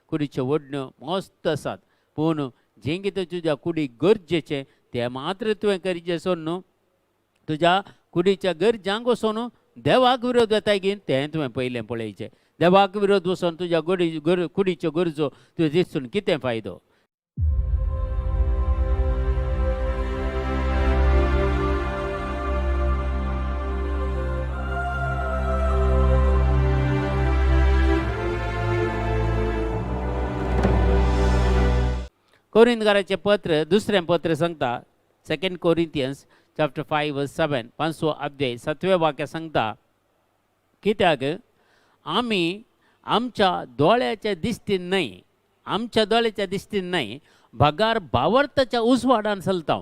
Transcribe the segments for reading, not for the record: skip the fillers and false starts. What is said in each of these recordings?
कुडीच्यो ओडण्यो मस्त आसात, पूण जें कितें तुज्या कुडीक गरजेचें तें मात्र तुवें करीचें सोड न्हू. तुज्या कुडीच्या गरजांक वचून देवाक विरोध येताय की तें तुवें पयलें पळयचें. देवाक विरोध वचून तुज्या कुडीच्यो गरजो तुवें दिसून कितें फायदो? कोरिंथकाराचें पत्र दुसरें पत्र सांगता, 2 कोरिंथियन्स चॅप्टर 5 वर्स 7, पांचवो अध्याय सातवें वाक्य सांगता, कित्याक आमी आमच्या दोळ्याच्या दिश्टीन न्हय, आमच्या दोळ्याच्या दिश्टीन न्हय, बगार भावार्थाच्या उजवाडान चलता.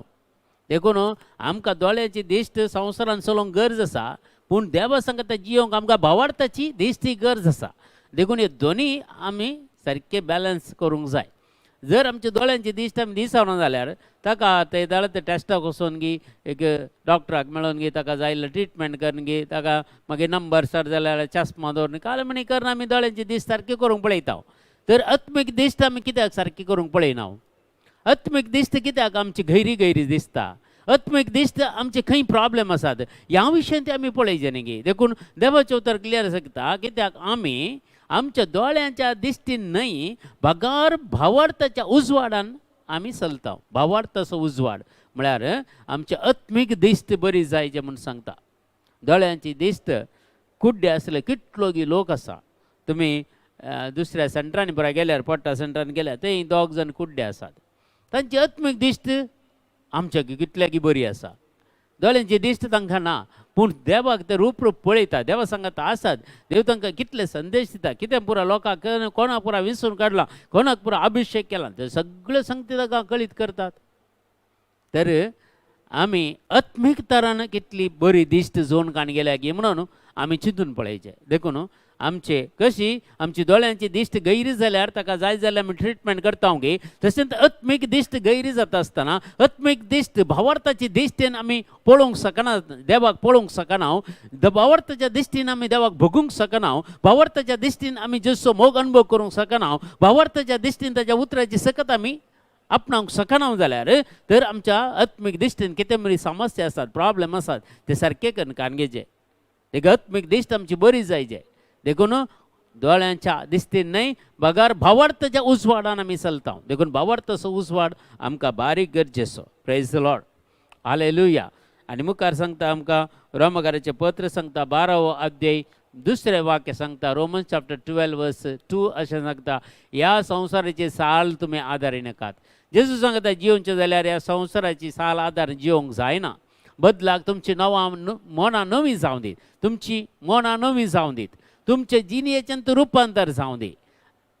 देखून आमकां दोळ्याची दिश्ट संवसारान चलोवंक गरज आसा, पूण देवा सांगता जियोंक आमकां भावार्थाची दिश्टी गरज आसा. देखून हे दोनी आमी सारके बॅलन्स करूंक जाय. जर आमच्या दोळ्यांची दिश्ट आमी दिसना जाल्यार ताका ते जाल्यार ते टेस्टाक वचोन गी एक डॉक्टराक मेळोन गी ताका जाय जाल्यार ट्रिटमेंट करून गी ताका मागीर नंबर सर जाल्यार चश्मा दवरून कालमणी करून आमी दोळ्यांची दिश्ट सारकी करूंक पळयता. तर आत्मीक दिश्ट आमी कित्याक सारकी करूंक पळयना? आत्मीक दिश्ट कित्याक आमची गैरी गैरी दिसता? आत्मीक दिश्ट आमचे खंय प्रॉब्लेम आसात ह्या विशयान ते आमी पळयचे न्ही गी. देखून देवाचें उतर क्लियर शकता, कित्याक आमी आमच्या दोळ्यांच्या दिश्टीन न्हय बगार भावार्थाच्या उजवाडान आमी चलता. भावार्थाचो उजवाड म्हळ्यार आमची आत्मीक दिश्ट बरी जाय जें म्हूण सांगता. दोळ्यांची दिश्ट कुड्डे आसले कितलो गी लोक आसा. तुमी दुसऱ्या सेंटरांनी पुराय गेल्यार, पोट्टा सेंटरान गेल्यार थंय दोग जाण कुड्डे आसात. तांची आत्मीक दिश्ट आमच्या कितल्याकी बरी आसा. दोळ्यांची दिश्ट तांकां ना, पूण देवाक ते रूप रूप पळयता, देवा सांगात आसात, देव तांकां कितले संदेश दिता, कितें पुरा लोकांक कोणाक पुरा विसरून काडला, कोणाक पुरा अभिशेक केला, ते सगळे सांगते ताका कळीत करतात. तर आमी आत्मीक तरान कितली बरी दिश्ट जोन काण गेल्या की म्हणून आमी चिंतून पळयचें. देखून आमचे कशी आमची दोळ्यांची दिश्ट गैरी जाल्यार ताका जाय जाल्यार आमी ट्रिटमेंट करता गे, तशेंच आत्मीक दिश्ट गैरी जाता आसतना आत्मीक दिश्ट भावार्थाची दिश्टीन आमी पळोवंक शकना, देवाक पळोवंक शकना, भावार्थाच्या दिश्टीन आमी देवाक भोगूंक शकना, भावार्थाच्या दिश्टीन आमी जसो मोग अनुभव करूंक शकना, भावार्थाच्या दिश्टीन ताच्या उतराची सकत आमी आपणावंक शकना जाल्यार तर आमच्या आत्मीक दिश्टीन कितें मरी समस्या आसात, प्रॉब्लेम आसात, ते सारके करून कान घेवचे. एक आत्मीक दिश्ट आमची बरी जायचे. देखून दोळ्यांच्या दिश्टीन न्हय बगार भावार्थाच्या उजवाडान आमी चलता. देखून भावार्थाचो उजवाड आमकां बारीक गरजेचो. प्रेज the Lord, hallelujah. आनी मुखार सांगता आमकां रोमकाराचें पत्र सांगता 12वो अध्याय दुसरें वाक्य सांगता, रोमन चॅप्टर 12 वर्स 2 अशें सांगता, ह्या संवसाराची साल तुमी आदारी नाकात. जेजू सांगता जियोवचें जाल्यार ह्या संवसाराची साल आदार जियोंक जायना, बदलाक तुमची नवा मनां नवीं जावं दीत, तुमची मनां नवीं जावं दीत, तुमचे जिणेच्यान रुपांतर जावं दी,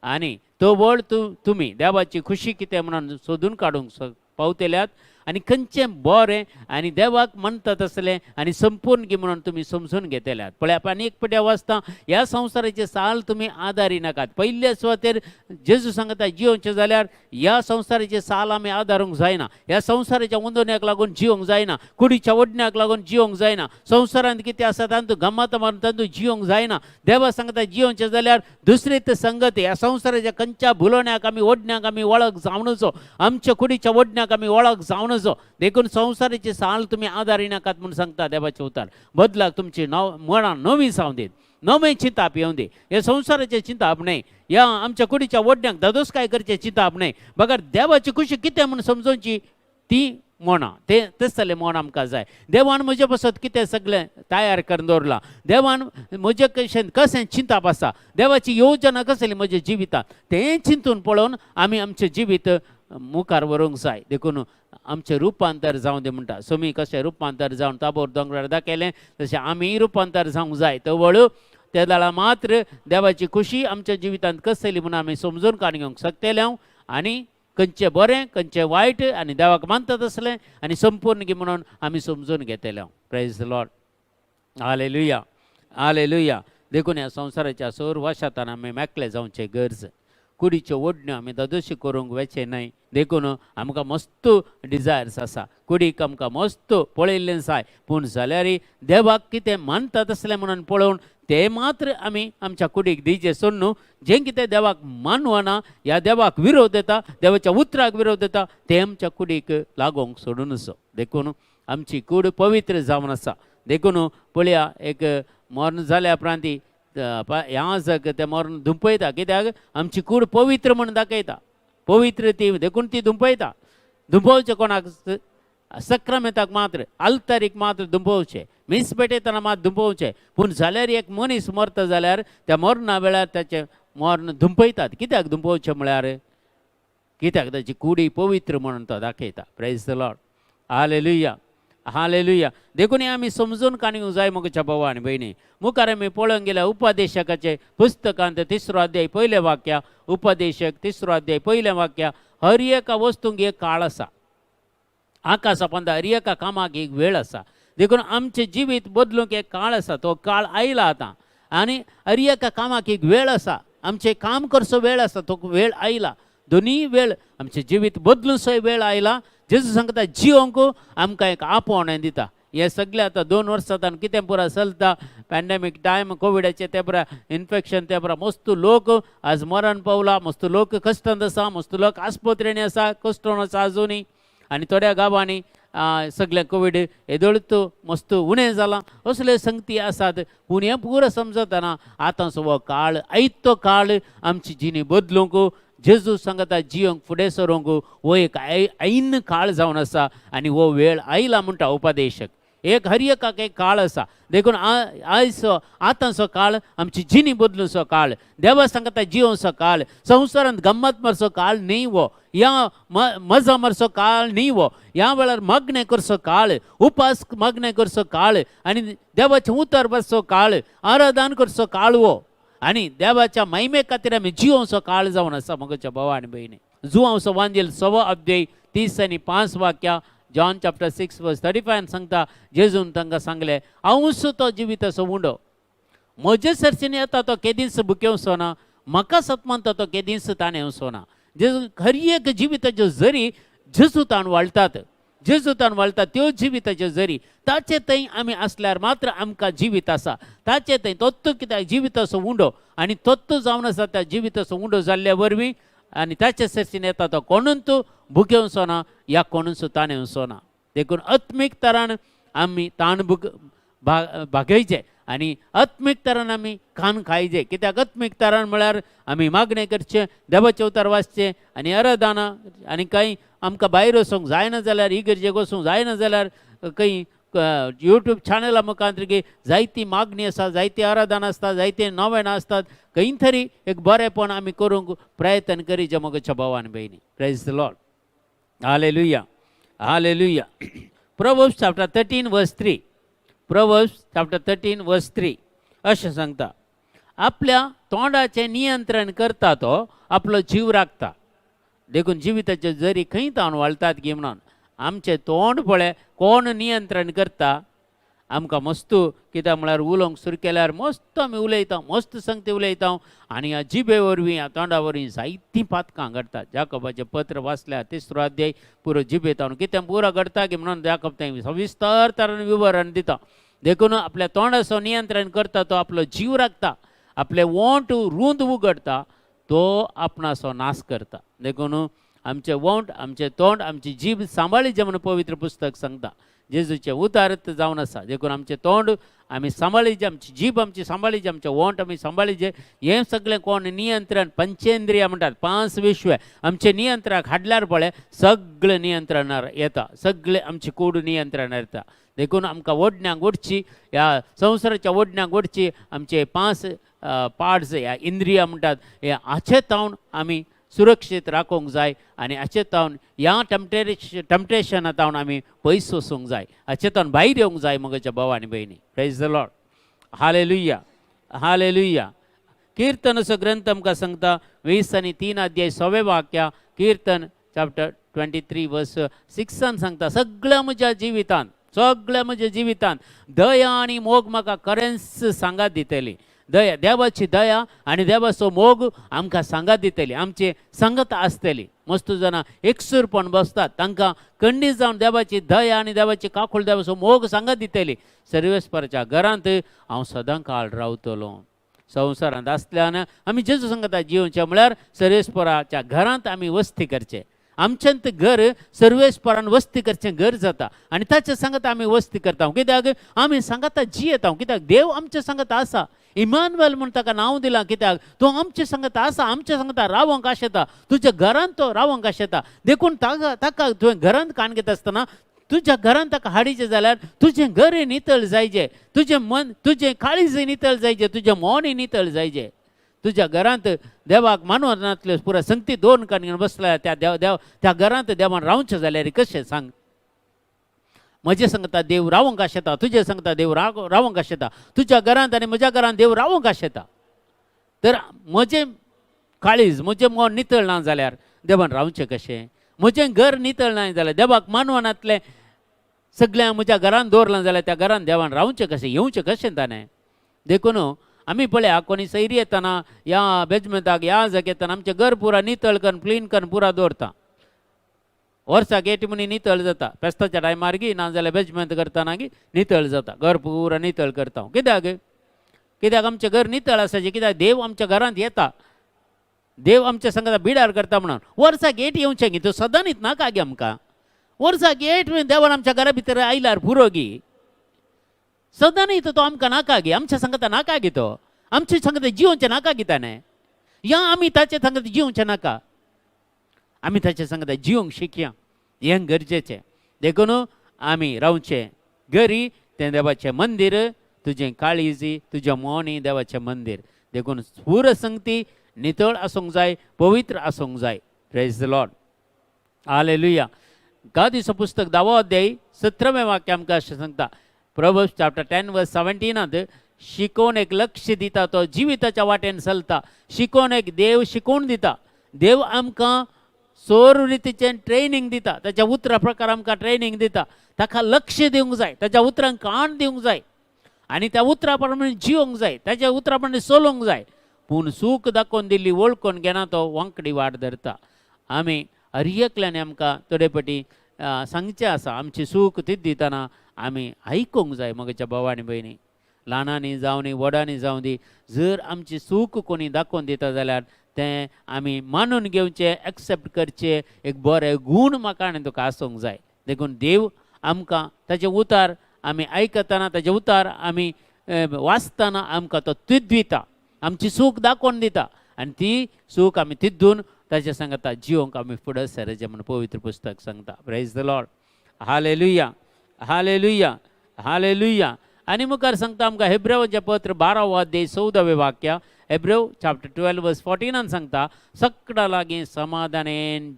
आनी तो वळ तुमी देवाची खुशी कितें म्हणून सोदून काडूंक पावतल्यात, आनी खंयचें बरें आनी देवाक मानता तसलें आनी संपूर्ण की म्हणून तुमी समजून घेतल्यात. पळय आनी एक पट्या वाचता, ह्या संवसाराचे साल तुमी आदारी नाकात. पयल्या सुवातेर जेजू सांगता जियोवचें जाल्यार ह्या संवसाराचे साल आमी आदारूंक जायना, ह्या संवसाराच्या उंदोवण्याक लागून जियोंक जायना, कुडीच्या ओडण्याक लागून जियोंक जायना, संवसारांत कितें आसा तांतूं गमत मारून तांतूं जियोंक जायना. देवा सांगता जियोवचें जाल्यार दुसरे ते संगती ह्या संवसाराच्या खंयच्या भुलोवण्याक आमी ओडण्याक आमी वळख जावनचो, आमच्या कुडीच्या ओडण्याक आमी वळख जावनचो. देखून संवसाराची साल तुमी आदारी नाकात म्हूण सांगता देवाचें उतर. बदलाक तुमची मनां नवी जावं दीत, नवें चिंताप येवं दी. हे संवसाराचें चिंताप न्हय, ह्या आमच्या कुडीच्या ओडण्याक धादोसकाय करचें चिंताप न्हय, बगर देवाची खुशी कितें म्हूण समजोवची ती मनां, ते तसलें मन आमकां जाय. देवान म्हजे पासत कितें सगळें तयार करून दवरलां, देवान म्हजे कशें कशें चिंताप आसा, देवाची योजना कसली म्हज्या जिवितांत तें चिंतून पळोवन आमी आमचें जिवीत मुखार व्हरूंक जाय. देखून आमचें रुपांतर जावं दी म्हणटा. सोमी कशें रुपांतर जावन ताबोर दोंगरार दाखयलें तशें आमीय रुपांतर जावंक जाय. तवळ ते वेळार मात्र देवाची खुशी आमच्या जिवितांत कसली म्हूण आमी समजून काडून घेवंक शकतले आनी खंयचें बरें खंयचें वायट आनी देवाक मानता तसलें आनी संपूर्ण की म्हणून आमी समजून घेतले. प्रेज the Lord, hallelujah, hallelujah. देखून ह्या संवसाराच्या सोर वशातान आमी मेकळे जावचें गरज. कुडीच्यो ओडण्यो आमी दादोशी करूंक वेचें न्हय. देखून आमकां मस्त डिजायर्स आसा, कुडीक आमकां मस्त पळयल्लें जाय, पूण जाल्यारय देवाक कितें मानता तसलें म्हणून पळोवन ते मात्र आमी आमच्या कुडीक दिवचें सोडून जें कितें देवाक मानवना ह्या देवाक विरोध येता, देवाच्या उतराक विरोध येता, तें आमच्या कुडीक लागोंक सोडून आसा. देखून आमची कूड पवित्र जावन आसा. देखून पळया एक मर्ण जाल्या उपरांत ह्या तें मर्ण धुंपयता, कित्याक आमची कूड पवित्र म्हूण दाखयता, पवित्र ती, देखून ती धुंपयता. धुंपोवचें कोणाक? सक्रामेताक मात्र, आल्तारीक मात्र धुंपोवचें, मीस पेटयतना मात धुंपोवचें. पूण जाल्यार एक मनीस मरता जाल्यार त्या मरणा वेळार ताचें मर्ण धुंपयतात. कित्याक धुंपोवचें म्हळ्यार कित्याक ताची कुडी पवित्र म्हणून तो दाखयता. Praise the Lord, hallelujah, hallelujah. देखून हें आमी समजून काणूंक जाय म्हज्या भावा आनी भयणी. मुखार आमी पळोवंक गेल्यार उपदेशकाचे पुस्तकांत तिसरो अध्याय पयलें वाक्य, उपदेशक तिसरो अध्याय पयलें वाक्य, हर एका वस्तूंक एक काळ आसा, आकाशा पोंदा हर एका कामाक एक वेळ आसा. देखून आमचें जिवीत बदलूंक एक काळ आसा, तो काळ आयला आतां. आनी हर एका कामाक एक वेळ आसा, आमचें काम करचो वेळ आसा, तो वेळ आयला. दोनूय वेळ आमचें जिवीत बदलूंचो वेळ आयला. जेजू सांगता जिवंक आमकां एक आपोवणें दिता. हें सगळें आतां 2 वर्सां तान कितें पुरा चलता, पॅन्डेमीक टायम, कोविडाचें ते पुरा इन्फेक्शन ते पुरा मस्त लोक आज मरण पावला, मस्त लोक कश्टांत आसा, मस्त लोक आस्पत्रेनी आसा, कश्टोन आसा आजुनूय. आनी थोड्या गांवांनी सगळें कोवीड येदोळूच मस्त उणें जालां, असले संगती आसात. पूण हें पुरो समजतना आतांचो हो काळ आयतो काळ आमची जिणी बदलूंक, जेजू सांगता जिवंक फुडें सरूंक हो एक ऐन काळ जावन आसा. आनी हो वेळ आयला म्हणटा उपदेशक. एक हर एकाक एक काळ आसा. देखून आयचो आतांचो काळ आमची जिणी बदलूचो काळ, देवा सांगता जिवचो काळ, संवसारांत गम्मत मारचो काळ न्ही हो, ह्या मजा मारचो काळ न्ही हो, ह्या वेळार मागणें करचो काळ, उपास मागणें करचो काळ, आनी देवाचें उतर बसचो काळ, आराधन करचो काळ हो, आनी देवाच्या महिमे खातीर आमी जिवचो काळ जावन आसा. म्हज्या भावा आनी भयणी, जुवांव वांजेल 6 अध्याय 30 आनी 5 वाक्या, जॉन चॅप्टर 6 वर्स 35 सांगता, जेजून तांकां सांगलें, हांवूच तो जिविताचो उंडो, म्हजे सरशीन येता तो केदींच भुकेवचो ना, म्हाका सत मानता तो केदींच ताणेवचो ना. जेजू हर एक जिविताच्यो जरी जेजू ताण वाळटात, जेजू ताण वाळटात त्यो जिविताच्यो जरी, ताचे थंय आमी आसल्यार मात्र आमकां जिवीत आसा. ताचे थंय तोत्त कित्याक जिविताचो उंडो, आनी तोत्त जावन आसा त्या जिविताचो उंडो जाल्ल्या वरवीं, आनी ताचे सरशीन येता तो कोणून तूं भुकेवचो ना या कोणूच ताणेवचो ना. देखून आत्मीक तरान आमी ताण भुक भागयचे आनी आत्मीक तरान आमी खाण खायचे. कित्याक आत्मीक तरान म्हळ्यार आमी मागणें करचें, देवाचें उतर वाचचें आनी आराधना, आनी कांय आमकां भायर वचूंक जायना जाल्यार, इगर्जेक वचूंक जायना जाल्यार खंय यूट्यूब चॅनला मुखार जायती मागणी आसा, जायती आराधना आसता, जायते नवेनां आसतात, खंय तरी एक बरेंपण आमी करूंक प्रयत्न करीचे म्हज्या भावा आनी भयणी. Praise the Lord, hallelujah, hallelujah. Proverbs chapter 13 verse 3, Proverbs chapter 13 verse 3 अशें सांगता, आपल्या तोंडाचें नियंत्रण करता तो आपलो जीव राखता. देखून जिविताचे जरी खंय तावन वाळटात गी म्हणून आमचें तोंड पळय कोण नियंत्रण करता. आमकां मस्त कित्याक म्हळ्यार उलोवंक सुरू केल्यार मस्त आमी उलयता, मस्त संगती उलयता, आनी ह्या जिबे वरवीं ह्या तोंडा वरवीं जायतीं पातकां घडटात. जाकोबाचें पत्र वाचल्यार तिसरो अध्याय पुरो जिबे तावन कितें पुरो घडटा की म्हणून जाकोब थंय सविस्तर तरान विवरण दिता. देखून आपल्या तोंडाचो नियंत्रण करता तो आपलो जीव राखता, आपले ओंठ रूंद उगडटा तो आपणाचो नाश करता. देखून आमचे ओंठ, आमचें तोंड, आमची जीब सांबाळीचें म्हणून पवित्र पुस्तक सांगता. जेजूचें उतारत जावन आसा. देखून आमचें तोंड आमी सांबाळीचें, आमची जीब आमची सांबाळीची, आमचें ओंठ आमी सांबाळीचें. हें सगळें कोण नियंत्रण, पंचेंद्रिया म्हणटात, 5 विश्व आमचें नियंत्रणाक हाडल्यार पळय सगळें नियंत्रणार येता, सगळें आमची कूड नियंत्रणार येता. देखून आमकां ओडण्यांक ओडची, ह्या संवसाराच्या ओडण्यांक ओडची आमचे 5 पार्ट्स ह्या इंद्रिया म्हणटात, हे हाचे तावन आमी सुरक्षीत राखूंक जाय, आनी हाचे तावन ह्या टेम्पटेशना तावन आमी पयस वचूंक जाय, हाचे तावन भायर येवंक जाय म्हज्या भाव आनी भयणी. Praise the Lord, hallelujah, hallelujah. किर्तनाचो ग्रंथ आमकां सांगता 20 आनी 3 अध्याय 6 वाक्या, किर्तन चॅप्टर 23 वर्स 6 सांगता, सगळ्या म्हज्या जिवितांत, सगळ्या म्हज्या जिवितांत दया आनी मोग म्हाका खरेंच सांगात दितली. दया, देवाची दया आनी देवाचो मोग आमकां सांगात दितली, आमचे सांगत आसतली. मस्त जाणां एकसूरपण बसतात, तांकां खंडीत जावन देवाची दया आनी देवाची काकूळ, देवाचो मोग सांगात दितली. सर्वेस्पराच्या घरांत हांव सदां काळ रावतलो. संवसारांत आसल्यान आमी जेजू सांगता जिवचें म्हळ्यार सर्वेस्पराच्या घरांत आमी वस्ती करचें. आमच्यांत घर सर्वेस्परान वस्ती करचें घर जाता आनी ताचे सांगता आमी वस्ती करता. कित्याक आमी सांगता जियेता, कित्याक देव आमचे सांगता आसा. इमानुएल म्हूण ताका नांव दिलां, कित्याक तो आमचे सांगता आसा, आमचे सांगता रावंक आशेता, तुज्या घरांत तो रावंक आशेता. देखून ताका ताका तुवें घरांत काण घेता आसतना तुज्या घरांत ताका हाडीचें जाल्यार तुजें घर नितळ जायजें, तुजें मन, तुजें काळीज नितळ जायजें, तुजें मन नितळ जायजें. तुज्या घरांत देवाक मानवनातल्यो पुरा संगती दोन कान बसल्या त्या देव देव त्या घरांत देवान रावचें जाल्यार कशें सांग. म्हजें सांगता देव रावंक आशेता, तुजें सांगता देव रावंक आशेता. तुज्या घरांत आनी म्हज्या घरांत देव रावंक आशेता. तर म्हजें काळीज, म्हजें मन नितळ ना जाल्यार देवान रावचें कशें? म्हजें घर नितळ ना जाल्यार, देवाक मानवनातलें सगळ्यांक म्हज्या घरांत दवरलां जाल्यार त्या घरांत देवान रावचें कशें, येवचें कशें ताणें? देखून आमी पळया कोणी सैरी येतना ह्या बेजमेंटाक ह्या जाग्यार येतना आमचें घर पुरा नितळ करून क्लीन करून पुरा दवरता. वर्साक एटी म्हणी नितळ जाता, फेस्ताच्या टायमार गी नाजाल्यार बेजमेंत करतना गी नितळ जाता, घर पुरा नितळ करता. कित्याक? कित्याक आमचें घर नितळ आसाचें, कित्याक देव आमच्या घरांत येता, देव आमच्या संगता बिडार करता म्हणून. वर्साक एट येवचें गी, तो सदांच नाका गे आमकां. वर्साक एट देवान आमच्या घरा भितर आयल्यार पुरो गी, सदांच तो आमकां नाका गे, आमच्या संगता नाका गे, तो आमचे संगता जिवचें नाका गी ताणें, या आमी ताचे संगता जिवचें नाका, आमी ताचे संगता जिवंक शिकया, हें गरजेचें. देखून आमी रावचें घरी तें देवाचें मंदीर, तुजें काळीजी तुजें मोनी देवाचें मंदीर. देखून पूर संगती नितळ आसूंक जाय, पवित्र आसूंक जाय. Praise the Lord, hallelujah. गादीचो पुस्तक 10वो अध्याय 17वें वाक्य आमकां अशें सांगता, प्रोवर्ब्स चॅप्टर 10 वर्स 17 शिकोवन एक लक्ष दिता तो जिविताच्या वाटेन चलता. शिकोवन एक देव शिकोवन दिता, देव आमकां सोर रितीचें ट्रेनींग दिता, ताच्या उतरा प्रकार आमकां ट्रेनींग दिता. ताका लक्ष दिवंक जाय, ताच्या उतरांक कान दिवंक जाय आनी त्या उतरा प्रमाणे जिवंक जाय, ताच्या उतरा प्रमाणे चलोवंक जाय. पूण सूख दाखोवन दिल्ली वळखून घेना तो वांकडी वाट धरता. आमी हर एकल्यान आमकां थोडे पटी सांगचें आसा, आमची सूख ती दितना आमी आयकूंक जाय. म्हज्या भाव आनी भयणी, ल्हानांनी जावं दी व्हडांनी जावं दी, जर आमची सूख कोणी दाखोवन दिता जाल्यार तें आमी मानून घेवचें, एक्सेप्ट करचें. एक बरें गूण म्हाका आनी तुका आसूंक जाय. देखून देव आमकां ताचें उतार आमी आयकतना, ताचें उतार आमी वाचतना आमकां तो तिद्विता, आमची सूख दाखोवन दिता आनी ती सूख आमी तिद्दून ताचे सांगता जिवंक आमी फुडें सरचें म्हूण पवित्र पुस्तक सांगता. Praise the Lord, hallelujah, hallelujah, hallelujah. आनी मुखार सांगता आमकां हेब्रेवाचें पत्र 12वो अध्याय 14वें वाक्य, हेब्रेव चॅप्टर 12 वर्स 14 सांगता, सगळ्या लागीं समाधानेन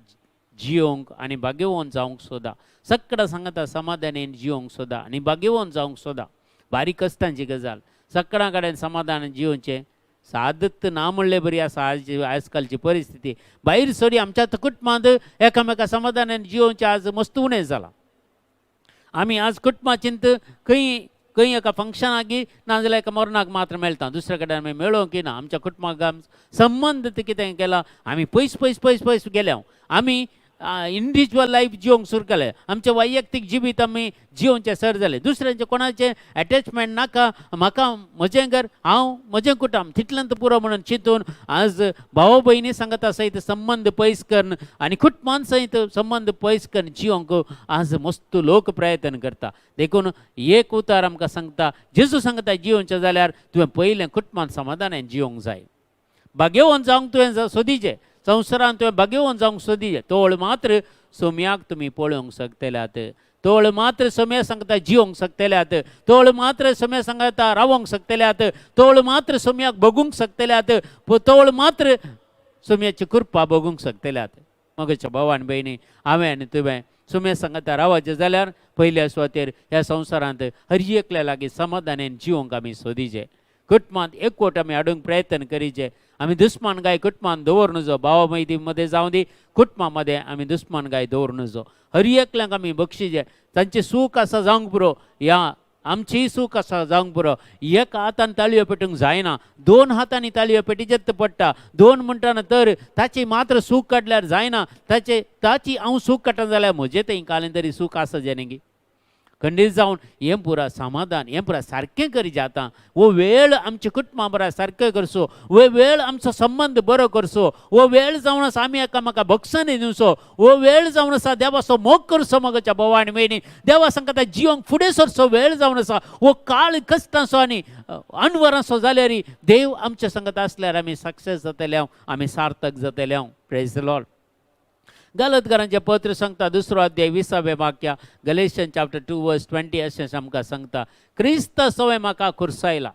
जियोंक आनी भाग्यवंत जावंक सोदा. सगळ्या सांगता समाधानेन जियोंक सोदा आनी भाग्यवंत जावंक सोदा. बारीक कश्टांची गजाल, सगळ्यां कडेन समाधान जियोवचें सादत ना म्हणले बरी आसा. आज आजकालची परिस्थिती भायर सरी आमच्या कुटुंबांत एकामेका समाधानान जियोवचें आज मस्त उणें जालां. आमी आज कुटुंबाचींत खंय खंय एका फंक्शनाक नाजाल्यार एका मरणाक मात्र मेळटा, दुसऱ्या कडेन आमी मेळोंक ना. आमच्या कुटुंबाक संबंद कितें केला, आमी पयस पयस पयस पयस गेल्या. आमी इंडिविज्युअल लायफ जिवंक सुरू केलें, आमचें वैयक्तीक जिवीत आमी जिवनचें सर जालें. दुसऱ्यांचें कोणाचें एटॅचमेंट नाका म्हाका, म्हजें घर हांव म्हजें कुटुंब तितल्यान पुरो म्हणून चिंतून आज भाव भयणी सांगता सयत संबंद पयस करून आनी कुटुंबान सयत संबंद पयस करून जिवंक आज मस्त लोक प्रयत्न करता. देखून एक उतार आमकां सांगता, जेजू सांगता जिवनचें जाल्यार तुवें पयलें कुटुंबान समाधानान जिवंक जाय. भाग्यवंत जावंक तुवें सोदीचें, संवसारांत तुवें भाग्यवंत जावंक सोदीचें. तोळ मात्र सोम्याक तुमी पळोवंक शकतल्यात, तोळ मात्र सोम्या सांगता जिवंक शकतल्यात, तोळ मात्र सोम्या सांगता रावोंक शकतल्यात, तोळ मात्र सोम्याक बगूंक शकतल्यात, तोळ मात्र सोम्याची कृपा बगूंक शकतल्यात. मगच्या भाव आनी भयणी, हांवें आनी तुवें सोम्या सांगता रावाचें जाल्यार पयल्या सुवातेर ह्या संवसारांत हर एकल्या लागीं समाधानान जिवंक आमी सोदीचें. कुटुंबांत एकवट आमी हाडूंक प्रयत्न करीचे. आमी दुस्मान गाय कुटुंबान दवर नजो, भावा मैदी मध्ये जावं दी, कुटुंबा मध्ये आमी दुस्मान गाय दवर नजो. हर एकल्यांक आमी बक्षीचे, तांचें सूख आसा जावंक पुरो. ह्या आमचीय सूख आसा जावंक पुरो. एका हातान ताळयो पेटूंक जायना, दोन हातांनी ताळयो पेटीचेच पडटा. दोन म्हणटाना तर ताची मात्र सूख काडल्यार जायना, ताचे ताची हांव सूख काडटा जाल्यार म्हजें थंय कालें तरी सूख आसा जेणे खंडीत जावन हें पुरा समाधान, हें पुरा सारकें करी जाता. हो वेळ आमच्या कुटुंबा बरा सारकें करचो, हो वेळ आमचो संबंद बरो करचो, हो वेळ जावन आसा आमी एकामेका भक्षणी दिवचो, हो वेळ जावन आसा देवाचो मोग करचो. मगच्या भाव आनी भयणी, देवा सांगता जिवंक फुडें सरचो वेळ जावन आसा. हो काळ कश्टांचो आनी अनवरांचो जाल्यार देव आमच्या संगत आसल्यार आमी सक्सेस जातले, आमी सार्थक जातले. Praise the Lord. गलतकारांचें पत्र सांगता, दुसरो अध्याय 20वें वाक्य, Galatian chapter 2 verse 20, अशें आमकां सांगता, क्रिस्त सवय म्हाका खुर्सायला,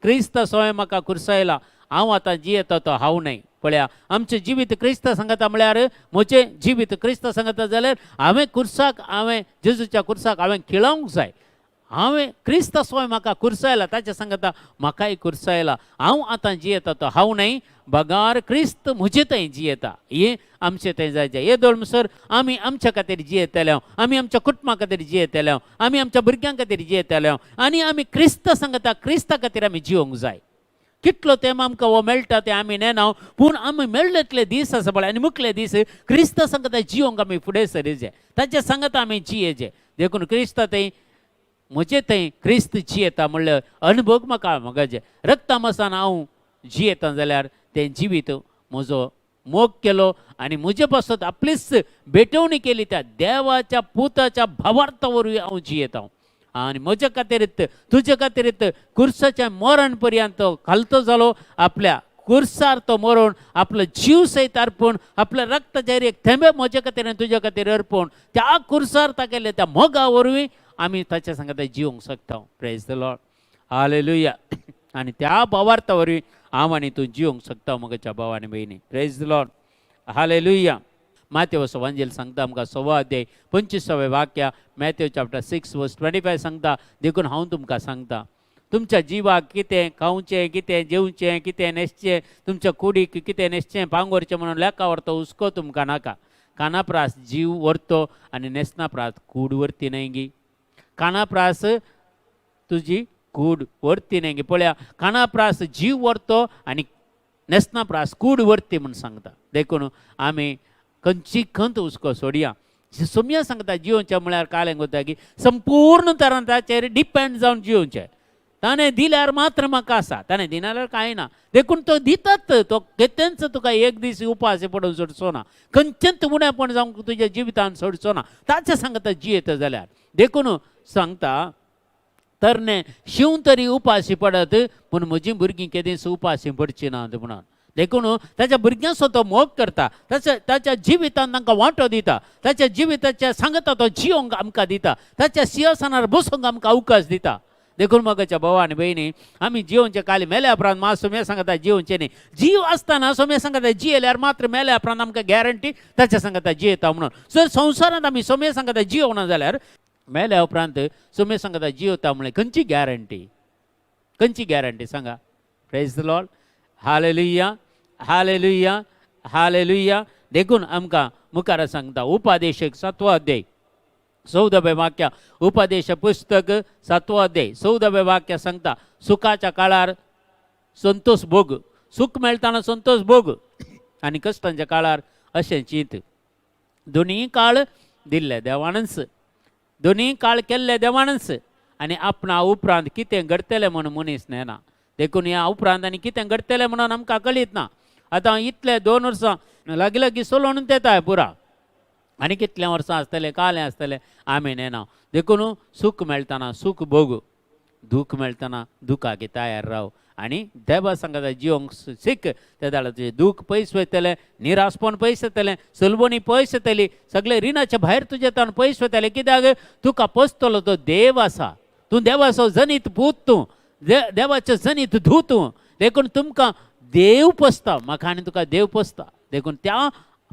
क्रिस्त सवय म्हाका खुर्सायला, हांव आतां जियेता तो हांव न्हय. पळया, आमचें जिवीत क्रिस्त सांगता म्हळ्यार, म्हजें जिवीत क्रिस्त सांगता जाल्यार हांवें खुर्साक, हांवें जेजूच्या खुर्साक हांवें खिळोवंक जाय. हांवें क्रिस्त स्वय म्हाका खुर्सायला, ताच्या सांगता म्हाकाय खुर्सायला. हांव आतां जियेता तो हांव न्हय, बगार क्रिस्त म्हजे थंय जियेता. हें आमचे थंय जायचें. हे दोळसर आमी आमच्या खातीर जियेतले, आमी आमच्या कुटुंबा खातीर जियेतले, आमी आमच्या भुरग्यां खातीर जियेतले आनी आमी क्रिस्त सांगता क्रिस्ता खातीर आमी जिवंक जाय. कितलो तेंप आमकां हो मेळटा तें आमी नेना, पूण आमी मेळ्ळेतले दीस आसा पळय आनी मुखले दीस क्रिस्त सांगता जिवंक आमी फुडें सरीचे, ताच्या सांगता आमी जियेचे. देखून क्रिस्त थंय, म्हजे थंय क्रिस्त जियेता म्हणल्यार अनुभव म्हाका म्हजे रक्ता मासान हांव जियेता जाल्यार तें जिवीत म्हजो मोग केलो आनी म्हजे पासत आपलीच भेटवणी केली त्या देवाच्या पुताच्या भावार्था वरवीं हांव जियेता. आनी म्हज्या खातीर, तुजे खातीर कुर्साच्या मरण पर्यंत तो खालतो जालो. आपल्या कुर्सार तो मरून आपलो जीव सयत अर्पूण, आपल्या रक्ताचेर एक थेंबे म्हज्या खातीर आनी तुज्या खातीर अर्पूण त्या कुर्सार तागेले त्या मोगा वरवीं आमी ताच्या सांगता जिवंक शकता. Praise the Lord, hallelujah. आनी त्या भावार्था वरवीं हांव आनी तूं जिवंक शकता म्हज्या भाव आनी भयणी. Praise the Lord, hallelujah. मातेवचो वांजेल सांगता आमकां, 16 अध्याय 25वें वाक्य, Matthew chapter 6 verse 25 सांगता, देखून हांव तुमकां सांगता, तुमच्या जिवाक कितें खावचें, कितें जेवचें, कितें न्हेसचें, तुमच्या कुडीक कितें न्हेसचें पांगोरचें म्हणून लेखा व्हरतो हुस्को तुमकां नाका. काना प्रास जीव व्हरतो आनी न्हेसना प्रास कूड व्हरती न्हय गी? काना प्रास तुजी कूड व्हरती न्हय गी? पळया, काना प्रास जीव व्हरतो आनी न्हेसना प्रास कूड व्हरती म्हूण सांगता. देखून आमी खंयची खंत हुस्को सोडया. सोम्या सांगता जिवनचें म्हळ्यार कालें कोता की संपूर्ण तरान ताचेर डिपेंड जावन जिवचें. ताणें दिल्यार मात्र म्हाका आसा, ताणें दिना जाल्यार कांय ना. देखून तो दितात, तो केतेंच तुका एक दीस उपास पडून सोडचो ना, खंयचेंच उणेपण जावंक तुज्या जिवितान सोडचो ना, ताचें सांगता जियेता जाल्यार. देखून सांगता, तरणे शिंव तरी उपाशी पडत, पूण म्हजीं भुरगीं केदींच उपाशी पडची ना म्हणून. देखून ताच्या भुरग्यांचो तो मोग करता, ताच्या ताच्या जिवितान तांकां वांटो दिता, ताच्या जिविताच्या सांगता तो जिवंक आमकां दिता, ताच्या सिंहासनार बसूंक आमकां अवकाश दिता. देखून मगाच्या भाव आनी भयणी, आमी जिवनचे काली मेल्या उपरांत मा सोम्या सांगता जिवनचे न्ही, जीव आसतना सोम्या सांगता जियेल्यार मात्र मेल्या उपरांत आमकां गॅरंटी ताच्या सांगता जियेता म्हणून. जर संवसारांत आमी सोम्या सांगता जियोना जाल्यार मेल्या उपरांत सोम्या सांगता जियेता म्हणल्यार खंयची गॅरंटी? खंयची गॅरंटी सांगा? Praise the Lord, hallelujah, hallelujah, hallelujah. देखून आमकां मुखार सांगता, उपादेशक सातवो अध्याय 14वें वाक्य, उपदेश पुस्तक सातवो अध्याय 14वें वाक्य सांगता, सुखाच्या काळार संतोष भोग, सुख मेळटाना संतोष भोग आनी कश्टांच्या काळार अशें चिंत. दोनूय काळ दिल्ले देवानच, दोनूय काळ केल्ले देवानच आनी आपणा उपरांत कितें घडटलें म्हणून मनीस नेना. देखून ह्या उपरांत आनी कितें घडटलें म्हणून आमकां कळीत ना. आतां इतले 2 वर्सां लागीं लागीं सोलोवन येता पुरा, आनी कितले वर्सां आसतले, कालें आसतलें आमी नेना. देखून सूख मेळटना सूख भोग, दूख मेळटना दुखाक तयार राव आनी देवा सांगता जिवंक सीख. ते जाल्यार तुजें दूख पयस वयतलें, निराशपण पयस येतलें, सलवणी पयस येतली, सगळे रिणाच्या भायर तुजें ताण पयस वयतलें. कित्याक तुका पोसतलो तो देव आसा. तूं देवाचो जनीत पूत, तूं देवाचें जनीत धूव तूं. देखून तुमकां देव पोसता, म्हाका आनी तुका देव पोसता. देखून त्या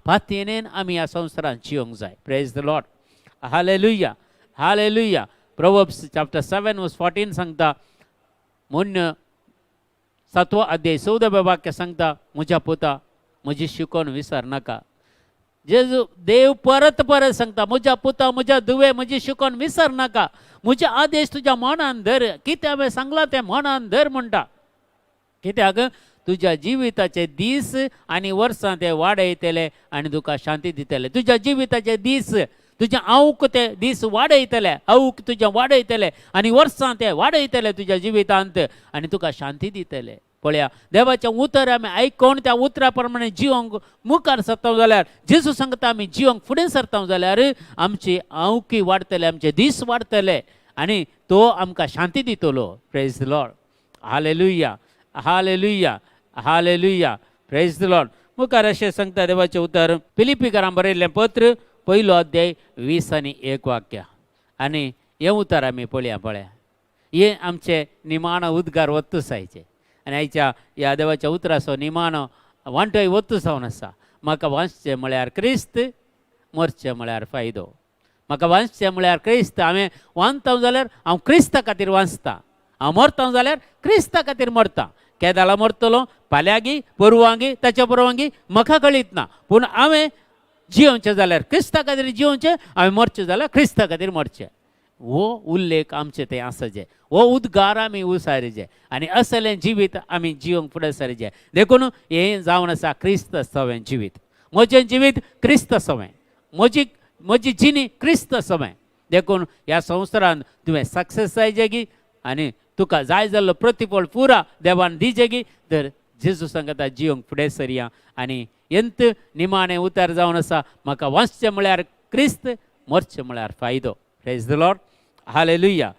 पातयेन आमी ह्या संवसारांत जिवंक जाय. Praise the Lord, hallelujah, hallelujah. Proverbs chapter 7 verse 14 सांगता, म्हूण सातवो अध्याय 14व्या वाक्य सांगता, म्हज्या पुता, म्हजी शिकोवन विसर नाका. जेजू देव परत परत सांगता, म्हज्या पुता, म्हज्या धुवे, म्हजी शिकोवन विसर नाका, म्हजे आदेश तुज्या मनान धर, कितें हांवें सांगलां तें मनान धर म्हणटा. कित्याक तुज्या जिविताचे दीस आनी वर्सां ते वाडयतले आनी तुका शांती दितले. तुज्या जिविताचे दीस, तुज्या आवक ते दीस वाडयतले, आवक तुज्या वाडयतले आनी वर्सां ते वाडयतले तुज्या जिवितांत आनी तुका शांती दितले. पळया, देवाचें उतर आमी आयकोन त्या उतरा प्रमाणे जिवंक मुखार सरता जाल्यार, जेजू सांगता आमी जिवंक फुडें सरता जाल्यार आमची आवकी वाडटले, आमचे दीस वाडटले आनी तो आमकां शांती दितलो. Praise the Lord, hallelujah, hallelujah, hallelujah, praise the Lord. मुखार अशें सांगता देवाचें उतर, फिलिपीकरां बरयल्लें पत्र पयलो अध्याय 20 आनी 1 वाक्य. आनी हें उतर आमी पळया. पळया, हे आमचे निमाणो उद्गार वत्तूस आयचे आनी आयच्या ह्या देवाच्या उतराचो निमाणो वांटोय वत्तूस जावन आसा. म्हाका वाचचें म्हळ्यार क्रिस्त, मरचें म्हळ्यार फायदो. म्हाका वाचचें म्हळ्यार क्रिस्त. हांवें वाचता जाल्यार हांव क्रिस्ता खातीर वाचतां, हांव मरता जाल्यार क्रिस्ता खातीर मरता. केदाळा मरतलो, फाल्यांगी परवांगी ताच्या परवांगी म्हाका कळीत ना, पूण हांवें जियोवचें जाल्यार क्रिस्ता खातीर जियोवचें, हांवें मरचें जाल्यार क्रिस्ता खातीर मरचें. हो उल्लेख आमचे थंय आसा जे, हो उद्गार आमी उसारीजे आनी असलें जिवीत आमी जिवंक फुडें सरीजे. देखून हें जावन आसा क्रिस्त सवें जिवीत. म्हजें जिवीत क्रिस्त सवें, म्हजी म्हजी जिणी क्रिस्त सवें. देखून ह्या संवसारांत तुवें सक्सेस जायजेगी आनी तुका जाय जाल्लो प्रतिफळ पुरा देवान दिजेगी तर जेजू सांगता जिवंक फुडें सरया. आनी एंत निमाणें उतर जावन आसा, म्हाका वाचचें म्हळ्यार क्रिस्त, मरचें म्हळ्यार फायदो. Praise the Lord, hallelujah.